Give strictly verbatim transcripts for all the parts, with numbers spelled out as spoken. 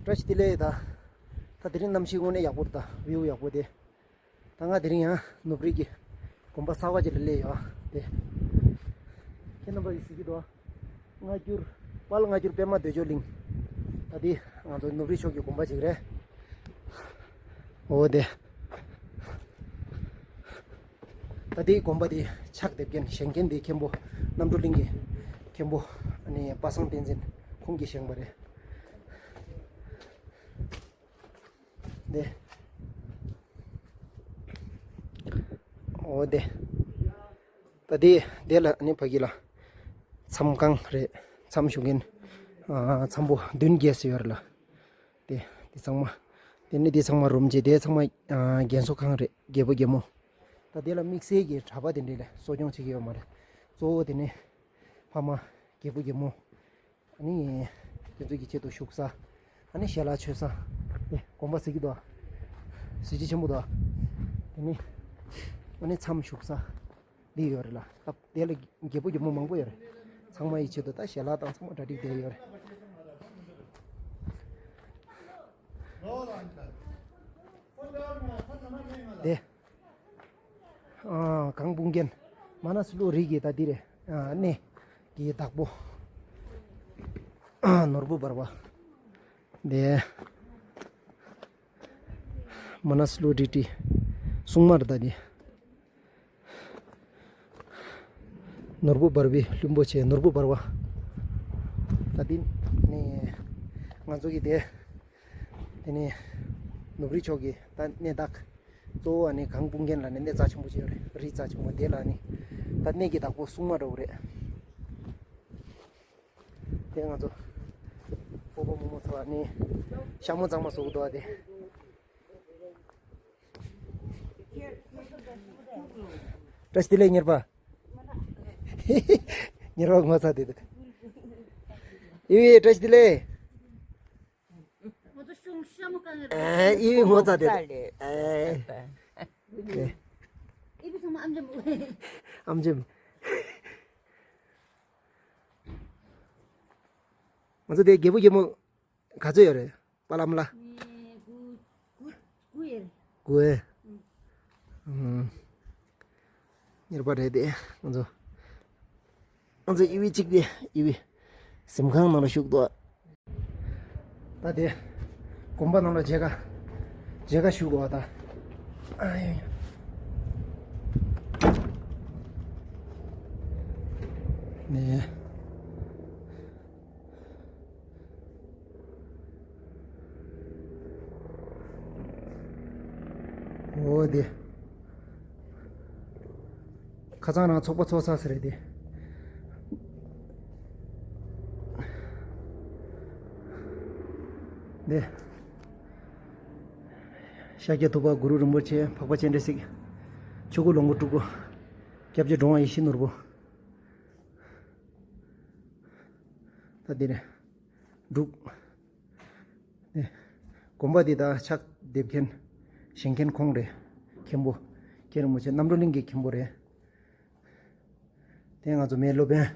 བཀྲ་ཤིས་བདེ་ལེགས། ད་ད་དེ་རིང་གནམ་གཤིས་དངོས་གནས་ཡག་པོ་རེད། ད་བིའུ་ཡག་པོ་དེ། ད་ང་དེ་རིང་ཡང་ནུབ་རི་གི་དགོན་པ་གསར་པ་ཅིག་ལ་སླེབས་ཡོད་དེ། ཁྱེད་རྣམ་པ་གིས་གཟིགས་ཀྱི་འདུག་སྔ་འགྱུར་དཔལ་སྔ་འགྱུར་པད་མ་འདོད་འཇོ་གླིང་། ད་འདི་ང་ཚོ་ནུབ་རི་ཕྱོགས་ཀྱི་དགོན་པ་ཅིག་རེད། འོ་དེ། ད་ལྟའི་དགོན་པ་འདི་ཕྱག་འདེབས་མཁན་བཞེངས་མཁན་དེ་མཁན་པོ་རྣམ་གྲོལ་གླིང་གི་མཁན་པོ། ཨ་ནི་པ་སངས་བསྟན་འཛིན་ཁོང་གིས་བཞེངས་པ་རེད། དེ། འོ་དེ། ད་དེ་དེ་ལ་ཨ་ནི་ཕ་གི་ལ་མཚམས་ཁང་རེད། མཚམས་བཞུགས་མཁན། ཨ། མཚམས་པོ་མདུན་བརྒྱད་ཟེར་ཡོད་རེད་ལ། དེ་དེ་ཚང་མ། དེ་ནི་དེ་ཚང་མ་རུམ་བྱས། དེ་ཚང་མ། ཨ། རྒན་གསོ་ཁང་རེད། རྒད་པོ་རྒད་མོ། ད་དེ་ལ་དམིགས་བསལ་གྱི་གྲྭ་པ་དེ་འདྲས་ལ་གསོ་སྐྱོང་བྱེད་ཀྱི་ཡོད་མ་རེད། གཙོ་བོ་དེ་ནི་ཕ་མ། རྒད་པོ་རྒད་མོ། ཨ་ནི་དེ་ཚོ་གི་ཆེད་དུ་བཞུགས་ས། ཨ་ནི་ཞལ་ལག་མཆོད་ས། དེ་དགོན་པ་ཟེར་གྱི་འདུག་གཟི་བརྗིད་ཆེན་པོ་འདུག་དེ་ནི་ཨ་ནི་མཚམས་བཞུགས་ས། འདི་ཡོད་རེད་ལ། ད་དེ་ལ་རྒད་པོ་རྒད་མོ་མང་པོ་ཡོད་རེད། ཚང་མ་ཡི་ཆེད་དུ་ད་ཞལ་ལག་དང་ཚང་མ་གྲ་སྒྲིག་བསྡད་ཡོད་རེད། དེ། ཨ། གང་སྤུངས་མཁན། མ་ན་སི་ལོ་རི་གི་ད་འདི་རེད། ཨ། གནས་ཀྱི་བདག་པོ། ཨ། ནོར་བུ་འབར་བ། དེ། མ་ན་སི་ལོ་རི་ཏི་སྲུང་མ་རེད་ད་འདི། ནོར་བུ་འབར་བའི་ལྷུན་པོ་ཆེ། ནོར་བུ་འབར་བ། ད་འདི་ནི་ང་ཚོ་གི་དེ། དེ་ནི་ནུབ་རི་ཕྱོགས་ཀྱི་ད་གནས་བདག་གཙོ་བོ་ནི་གང་སྤུངས་མཁན་ལ་ནི་གནས་རྩ་ཆེན་པོ་ཅིག་ཡོད་རེད། རི་རྩ་ཆེན་པོ་དེ་ལ་ནི་ད་གནས་ཀྱི་བདག་པོ་སྲུང་མ་འདྲ་བོ་རེད། དེ་ང་ཚོ་སྤོ་བོ་རྨོ་མོ་ཚོ་ནི་ཤ་མོ་གཙང་མ་བཟོ་གི་འདུག་ཨ། དེ། བཀྲ་ཤིས་བདེ་ལེགས་གཉེར་པ། གཉེར་པ་ངོ་ཚ་དེ་དེ། ཨི་བི་བཀྲ་ཤིས་བདེ་ལེགས། ཨེ། ཨི་བི་ངོ་ཚ་དེ་དེ། ཨེ། ཨེ། ཨེ། ཨེ། ཨམ་ཆི། ང་ཚོ་དེ་རྒད་པོ་རྒད་མོ། ག་ཚོད་ཡོད་རེད། པ་ལམ་ལ། ཨེ། དགུ། དགུ། དགུ་ཡོད་རེད། དགུ་ཨེ། ཨུམ། གཉེར་པ་རེད་དེ། ང་ཚོ། ང་ཚོ་ཨི་བི་གཅིག་དེ། ཨི་བི། གཟིམ་ཁང་ནང་ལ་བཞུགས་འདུག་ད་དེ། དགོན་པ་ནང་ལ་མཇལ་ཁ། མཇལ་ཁ་ཞུ་དགོས་པ་ད། ཨ་ཡ་ཡ། ནས། འོ་དེ། ཁ་སང་རང་ཚོགས་པ་ཚོགས་ས་ཟེར་རེད་དེ། དེ། ཤཱཀྱ་ཐུབ་པ་གུ་རུ་རིན་པོ་ཆེ། འཕགས་པ་སྤྱན་རས་གཟིགས། ཆོས་སྐུ་ལོངས་སྐུ་སྤྲུལ་སྐུ། སྐྱབས་རྗེ་འགྲོ་བ་ཡིད་བཞིན་ནོར་བུ། ད་འདི་རེད། འབྲུག་ཨེ། དགོན་པ་འདི་ད་ཕྱག་འདེབས་མཁན། བཞེངས་མཁན་ཁོང་རེད། མཁན་པོ། མཁན་རིན་པོ་ཆེ་རྣམ་གྲོལ་གླིང་གི་མཁན་པོ་རེད། དེ་ང་ཚོ་མའི་སློབ་དཔོན།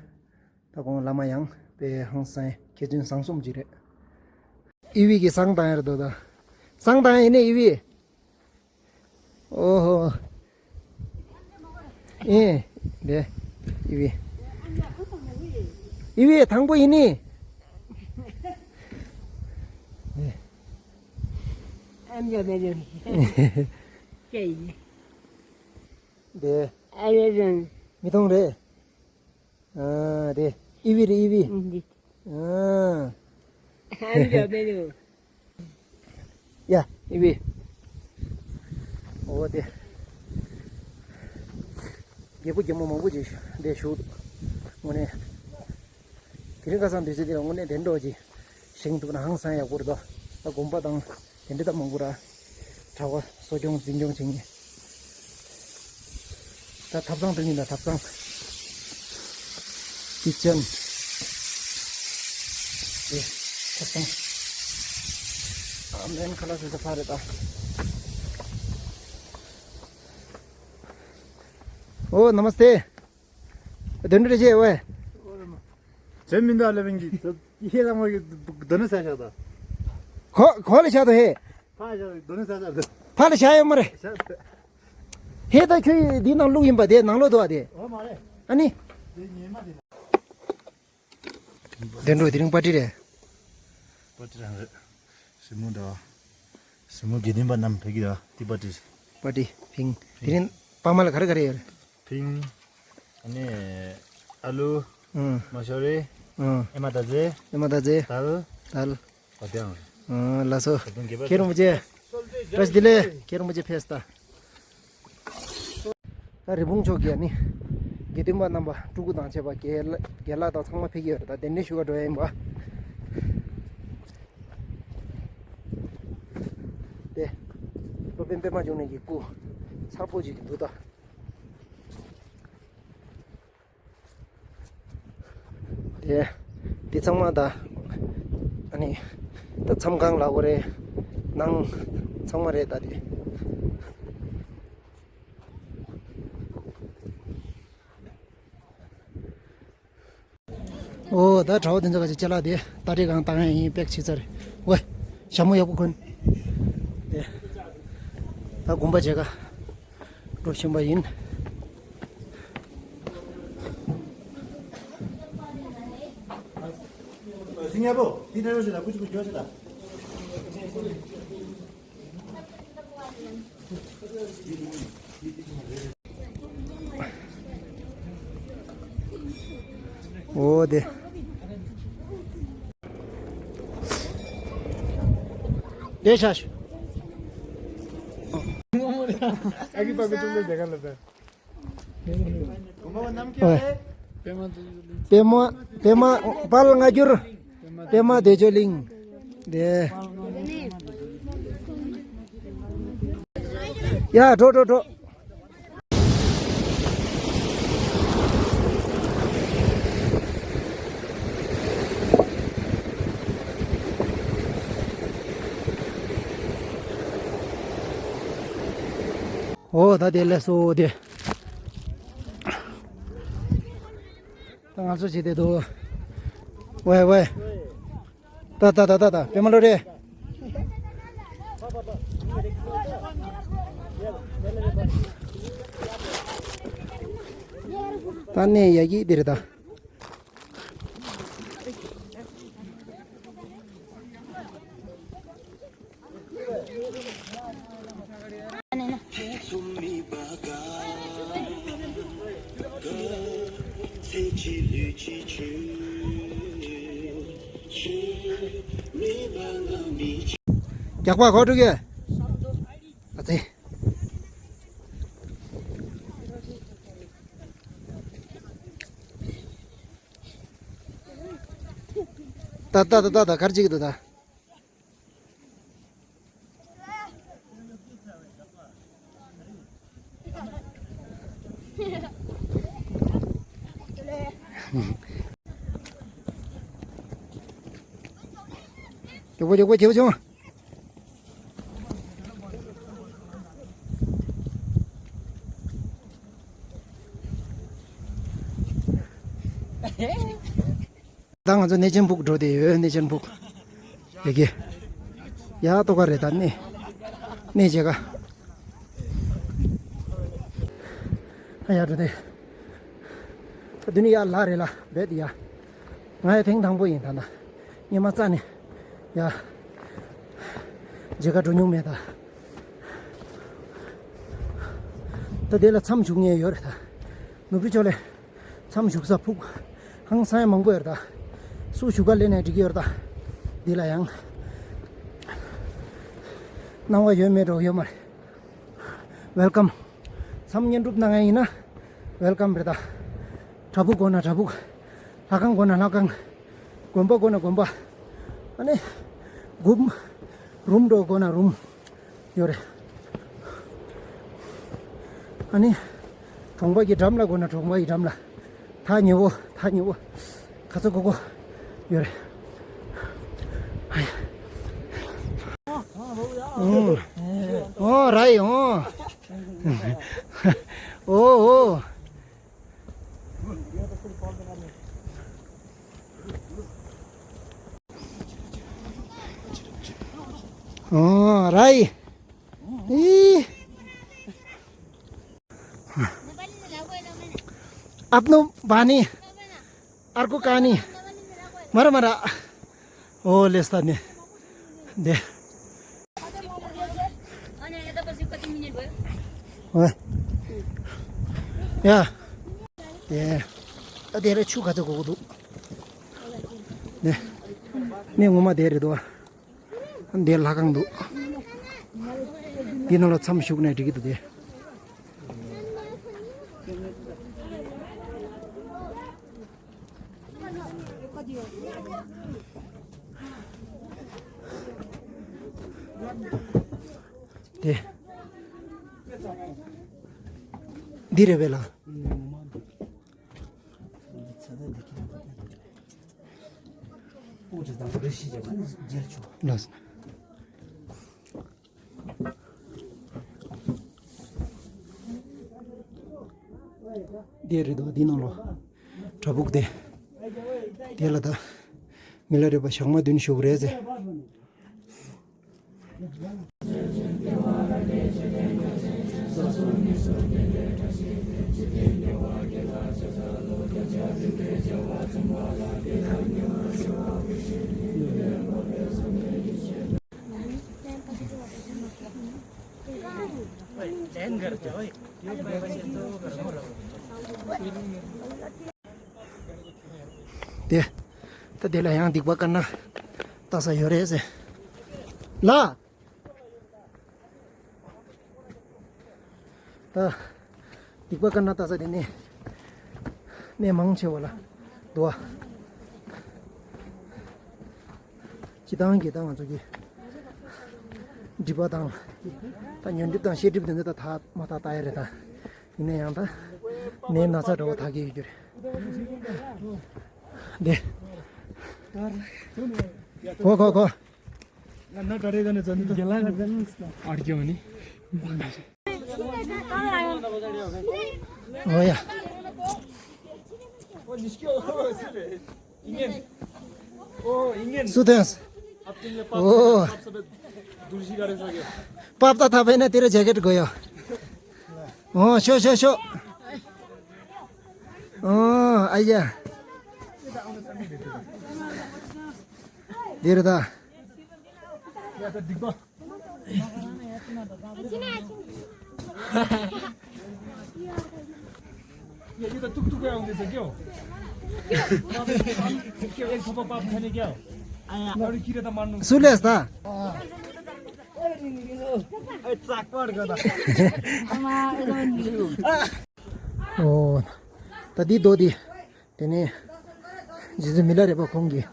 ད་ཁོང་བླ་མ་ཡང་དཔེ་ཧང་སང་མཁས་བཙུན་བཟང་གསུམ་ཅིག་རེད། ཨི་བི་གི་བསང་བཏང་ཡ་རེད་དོ་ད། བསང་བཏང་ཡ་ཡིན་ནི་ཨི་བི། ཨོ་ཧོ། ཨེ། དེ། ཨི་བི། ཨི་བི་དང་པོ་ཡིན་ནི། ཨ་མྱོས་མེད་ནི། ཀྱེ་ཡིན། དེ། ཨ་ལེ་ལེ། མི་མཐོང་རེད། ཨ། དེ་ཨི་བི་རེད། ཨི་བི། ཨ། ཡ། ཨི་བི། འོ་དེ། རྒད་པོ་རྒད་མོ་མང་པོ་ཅིག་འདིར་བཞུགས་འདུག་དངོས་གནས། དེ་རིང་ཁ་སང་དུས་ཚོད་འདི་ལ་དངོས་གནས་དེ་འདྲ་ཅིག་བཞེངས་ཐུབ་ན་ཧང་སང་ཡག་པོ་རེད་དོ། ད་དགོན་པ་དང་དེ་འདྲ་ད་མང་པོ་ར། གྲྭ་པ་གསོ་སྐྱོང་འཛིན་སྐྱོང་བྱེད་མཁན། ད་ཐབ་ཚང་དེ་ཡིན་ད། ཐབ་ཚང་། ཀི་ཅན། དེ་ཐབ་ཚང་། ཨ་མེན་ཁ་ལག་ཟས་ས་ཕ་རེད་ད། ཨོ་ན་མ་སྟེ། དོན་འགྲུབ་རེ་ཆེ་ཝེ། ཇེ་མིན་ད་ལེ་བིང་གི་ཡེ་ལ་མ་གི་དོན་ས་ཤག་ད། གོ་གོ་ལ་བཞག་དོ་ཧེ། ཕ་ཡ་རྡོ་ནི་ས་ས་རེད། ཕ་ལ་བཞག་ཡོད་མ་རེད། ཤ་ཧེ། ད་ཁྱོད་འདི་ནང་བླུག་ཡིན་པ་དེ་ནང་ལོག་འདུག་ཨ་དེ། འོ་མ་རེད། ཨ་ནི། དེ་ཉེས་མ་དེ། བདེ་འགྲོ་དེ་རིང་པར་ཊི་རེད། པར་ཊི་རང་རེད། གཞིས་མོ་འདྲ། གཞིས་མོ་དགེ་ལྡན་པ་རྣམས་ཕེབས་ཀྱི་ར་ཏི་པར་ཊི། པར་ཊི་ཕིང་། དེ་རིང་པར་མ་ལ་ག་རེ་ག་རེ་ཡོད་རེད། ཕིང་། ཨ་ནི། ཨ་ལུ། ཨང་། མ་ཤོ་རི། ཨང་། ཨེ་མ་ད་ཛེ། ཨེ་མ་ད་ཛེ། དལ། དལ། བ་དེའང་། ཨང་། ལགས་སོ། ད་དུང་དགེ་བ་ཁྱེད་རང་མོ་ཅེ། བཀྲ་ཤིས་བདེ་ལེགས། ཁྱེད་རང་མོ་ཅེ་ཕེབས་ད། ད་རི་བོང་ཕྱོགས་ཀྱི་ནི། དགེ་འདུན་པ་རྣམ་པ་སྤྲུལ་སྐུ་དང་བཅས་པ་རྒན་ལགས་དང་ཚང་མ་ཕེབས་ཀྱི་ཡོད་རེད། ད་གདན་འདྲེན་ཞུ་ག་འགྲོ་ཡ་ཡིན་པ། དེ། སློབ་དཔོན་པད་མ་འབྱུང་གནས་ཀྱི་སྐུ། ཚ་པོ་ཅིག་འདུག་ད། དེ། འདི་ཚང་མ་ད། ཨ་ནི། ད་མཚམས་ཁང་ལ་འོ་རེད། ནང་། ཚང་མ་རེད་ད་དེ། ཨོ་ད་གྲྭ་བ་དེ་ཚོ་ག་ཅིག་ཅ་ལག་དེ་ད་རེས་གང་བཏང་ཡ་ཡིན་པེག་བྱེད་ཚར་རེད། ཝེ། ཞྭ་མོ་ཡག་པོ་གོན། དེ། ད་དགོན་པ་མཇལ་ཁ་འགྲོ་བཞིན་པ་ཡིན། སིང་ཡ་པོ་དེ་འདྲ་རོ་ཞིག་ལ་ཀུ་ཅི་ཀུ་ཅི་ཡོ་ཞིག་ལ། འོ་དེ། དེ་ཤ་ཤ། ཨ་ཀི་པ་ཀི་ཏུ་ལེ་དེ་ག་ལ་དེ། ཨོ། པད་མ་པད་མ་དཔལ་སྔ་འགྱུར། པད་མ་བདེ་མཆོག་གླིང་། དེ། ཡ་འགྲོ་འགྲོ་འགྲོ། ཨོ་ད་དེ་ལས་སོ་དེ། ད་ང་ཚོ་བྱེད་དེ་འདུག་ཝེ་ཝེ། ད་ད་ད་ད་ད་པད་མ་ལོ་རེ། ད་ནས་ཡ་གི་འདིར་ད། རྒྱག་པ་གོ་འགྲོ་གི། ཨ་ཙི། ད་ད་ད་ད་ད་གར་ཅིག་ད་ད། ཡོག་པོ་ཡོག་པོ་ཁྱེའུ་ཆུང་། ད་ང་ཚོ་གནས་ཆེན་ཕུག་འགྲོ་དེ་ཡོད། གནས་ཆེན་ཕུག་ཡ་གི། ཡ་ཏོ་ག་རེད་ད་གནས། གནས་བྱེད་ཀ་ཨ་ཡ་འགྲོ་དེ། ད་དུ་ནི་ཡ་ལ་རེད་ལ་རྦད་དེ་ཡ། ང་ཡ་ཐེངས་དང་པོ་ཡིན་ད་ན། ཉི་མ་རྩ་ནས། ཡ། མཇལ་ཁ་འགྲོ་མྱོང་མེད་ད། ད་དེ་ལ་མཚམས་བཞུགས་མཁན་ཡོད་རེད་ད། ནུབ་རི་ཕྱོགས་ལས། མཚམས་བཞུགས་ས་ཕུག་ཧང་སང་ཡ་མང་པོ་ཡོད་རེད་ད། སུ་བཞུགས་ཁ་ལེན་ནས་འགྲིག་གི་ཡོད་རེད་ད། འདི་ལ་ཡང་། སྣང་བ་ཡོད་མེད་འགྲོ་ཡོད་མ་རེད། ཝེལ་ཀམ། མཚམས་བསྙེན་སྒྲུབ་གནང་ཡ་ཡིན་ན། ཝེལ་ཀམ་རེད་ད། བྲག་ཕུག་དགོས་ན་བྲག་ཕུག་ལྷ་ཁང་དགོས་ན་ལྷ་ཁང་། དགོན་པ་དགོས་ན་དགོན་པ། ཨ་ནི། སྒོམ། རུམ་འགྲོ་དགོས་ན་རུམ། ཡོད་རེད། ཨ་ནི། གྲོང་པ་གི་འགྲམ་ལ་དགོས་ན་གྲོང་པ་གི་འགྲམ་ལ། ཐག་ཉེ་བོ་ཐག་ཉེ་བོ། ཁ་ཚ་གོ་གོ། ཡོད་རེད། ཨ་ཡ། ཨོ། ཨོ་ར་ཡི་ཨོ། ཨོ་ཨོ། ད་ང་ཚོ་གནས་ཆེན་ཕུག་གི་ནང་ལ་ཡོད་རེད་ད། अँ, राई। ए। आफ्नो बानी, अर्को कहानी। मर मर। ओ, लेस्ता ने। दे। या। दे। अ, दे रे, छु खा त गो दु। दे। ने, ममा दे रे दो। འདི་ལྷ་ཁང་འདུག་འདི་ནང་ལ་མཚམས་བཞུགས་ནས་འགྲིག་གི་འདུག་སྟེ། དེ། འདི་རེད་པས་ལགས། ལགས། འདི་རེད་དོ། འདི་ནང་ལོ། བྲག་ཕུག་དེ། དེ་ལ་ད། མི་ལ་རས་པ་ཞག་མ་བདུན་བཞུགས་རེད་ཟེར། དེ། ད་དེ་ལ་ཡང་སྡིག་པ་དཀར་ནག་ལྟ་ས་ཡོད་རེད་ཟེར། ལ། ད། སྡིག་པ་དཀར་ནག་ལྟ་ས་དེ་ནས། གནས་མང་ཆེ་བ་ལ། འདུག་པ། སྤྱིར་བཏང་གི་ད་ང་ཚོ་གི། སྒྲིབ་པ་དང་། ད་ཉོན་སྒྲིབ་དང་ཤེས་སྒྲིབ་དེ་ཚོ་ད་དག་མ་དག་ལྟ་ཡ་རེད་ད། ཡིན་ན་ཡང་ད། ནད་ན་ཚ་འདྲ་བོ་དག་གི་ཡོད་རྒྱུ་རེད། འདི། གོ་གོ་གོ། ཨོ་ཡ། སུ་དེ། ཨོ། པབ་ད་ཐ་པའི་ན་དེ་ར་ཇེ་ཀེཊ་དགོས་ཡོད། ཨོ། ཤོ་ཤོ་ཤོ། ཨོ། ཨ་ཡ། དེ་ར་ད། ये तो टुक टुक आउँदैछ क्या हो? क्या हो, एक थोपा पाप खाने क्या हो? अरे किरा त मार्नु। सुलेश दा। ए चाकबाट गर्दा। ཨོ། ད་འདི་རྡོ་འདི། དེ་ནས། རྗེ་བཙུན་མི་ལ་རས་པ་ཁོང་གིས།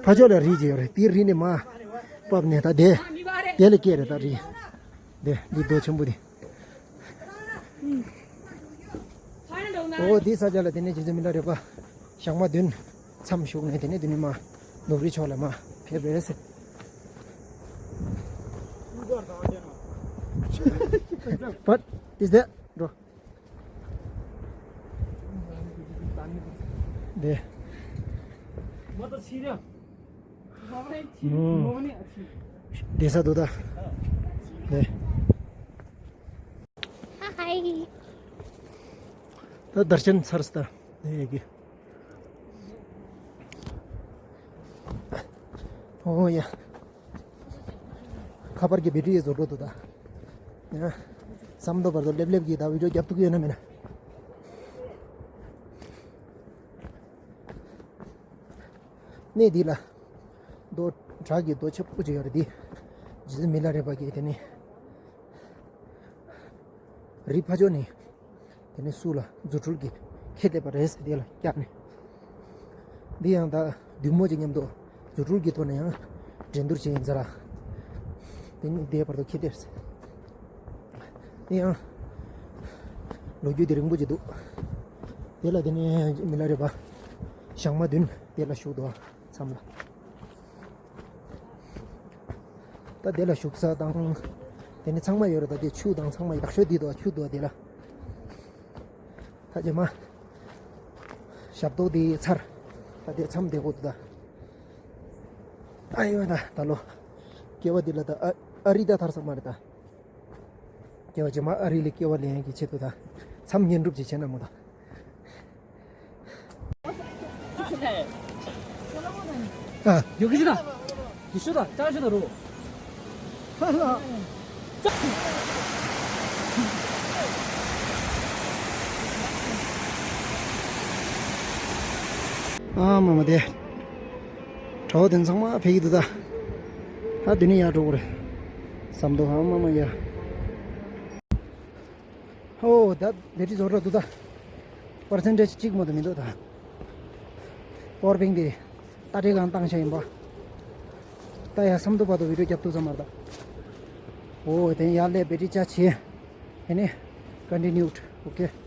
ཕ་ཕྱོགས་ལ་རི་ཅིག་ཡོད་རེད། དེའི་རི་ནས་མར། བབས་ནས་ད་དེ། དེ་ལ་སྐྱེས་རེད་ད་རི། དེ་འདི་རྡོ་ཆེན་པོ་འདི། ཨོ། འདི་ས་ཆ་ལ་དེ་ནས་རྗེ་བཙུན་མི་ལ་རས་པ། ཞག་མ་བདུན། མཚམས་བཞུགས་ནས་དེ་ནས་དེ་ནས་མར། ནུབ་རི་ཕྱོགས་ལ་མར་ཕེབས་རེད་ཟེར། What is that? འགྲོ། དེ། ཨུམ། བསྡད་ས་འདུག་ད། དེ། ཧ་ཧའི། ད་དར་ཆེན་ཚར་སོང་ད། དེ་ཡ་གི། ཨོ་ཡ། ཁ་པར་གྱི་བེ་ཊི་རི་རྫོགས་འགྲོ་འདུག་ད། ཡ། ཟམ་དོ་བར་དུ་སླེབས་སླེབས་ཀྱིས་ད་བི་ཌིའོ་རྒྱབ་ཐུབ་ཀྱི་ཡོད་ན་མེད་ན། གནས་འདི་ལ། རྡོ། བྲག་གི་རྡོ་ཆེན་པོ་ཅིག་ཡོད་རེད་འདི། རྗེ་བཙུན་མི་ལ་རས་པ་གིས་དེ་ནི། རི་ཕ་ཕྱོགས་ནས། དེ་ནས་སུ་ལ་རྫུ་འཕྲུལ་གྱིས་ཁྱེར་བསྡད་པ་རེད་ཟེར། དེ་ལ་བཀྱགས་ནས། འདི་ཡང་ད་བདུད་མོ་ཅིག་མཉམ་དུ་རྫུ་འཕྲུལ་གྱི་ཐོག་ནས་ཡང་འགྲན་བསྡུར་བྱས་ཡིན་ཟེར་ར། དེ་ནས་དེའི་བར་དུ་ཁྱེར་བསྡད་ཟེར། དེ་ཡང་ལོ་རྒྱུས་དེ་རིང་པོ་ཅིག་འདུག་དེ་ལ་དེ་ནས་མི་ལ་རས་པ་ཞག་མ་བདུན་དེ་ལ་བཞུགས་འདུག་མཚམས་ལ། ད་དེ་ལ་བཞུགས་ས་དང་། དེ་ནི་ཚང་མ་ཡོད་རེད། ད་དེ་ཆུ་དང་ཚང་མ་ཡག་ཤོས་འདི་དོ། ཆུ་དོ་དེ་ལ། ད་རྗེས་མ། ཞབས་ཏོག་དེ་ཚར། ད་དེ་མཚམས་བསྡད་དགོས་འདུག་ད། ཨ་ཡོད་ད་ད་ལོ། སྐྱེ་བ་འདི་ལ་ད་ཨ། ཨ་རི་ད་ཐར་ས་མ་རེད་ད། སྐྱེ་བ་རྗེས་མ་ཨ་རི་ལ་སྐྱེ་བ་ལེན་ཡག་གི་ཆེད་དུ་ད། མཚམས་བསྙེན་སྒྲུབ་ཅིག་བྱས་ན་མོ་ད། ཨ། ཡོད་གི་ཅི་ད། ཡི་ཤུ་ད་ཅང་ཤུ་ད་རུ། ཨ་མ་མ་དེ། གྲྭ་བ་དེ་ཚང་མ་ཕེབས་ཀྱི་འདུག་ད། ད་དེ་ནས་ཡར་འགྲོ་དགོས་རེད། ཟམ་དུ་ཧ་མ་མ་ཡ། ཨོ་ད་བེ་ཊི་རི་རྫོགས་འགྲོ་འདུག་ད། པར་སེན་ཊེ་ཇི་གཅིག་མ་གཏོགས་མི་འདུག་ད། པ་ཝར་བེང་དེ་རྟ་དྲེལ་སྒང་བཏང་བཞག་ཡིན་པ། ད་ཡ་ཟམ་དུ་བར་དུ་བི་ཌི་ཡོ་རྒྱབ་ཐུབ་ས་མ་རེད་ད། ཨོ་དེ་ཡར་སླེབས་བེ་ཊི་རི་ཅར་ཇི་བྱས། ཨ་ནི་ཀོན་ཊི་ནིའུ་ཌི། ཨོ་ཁེ།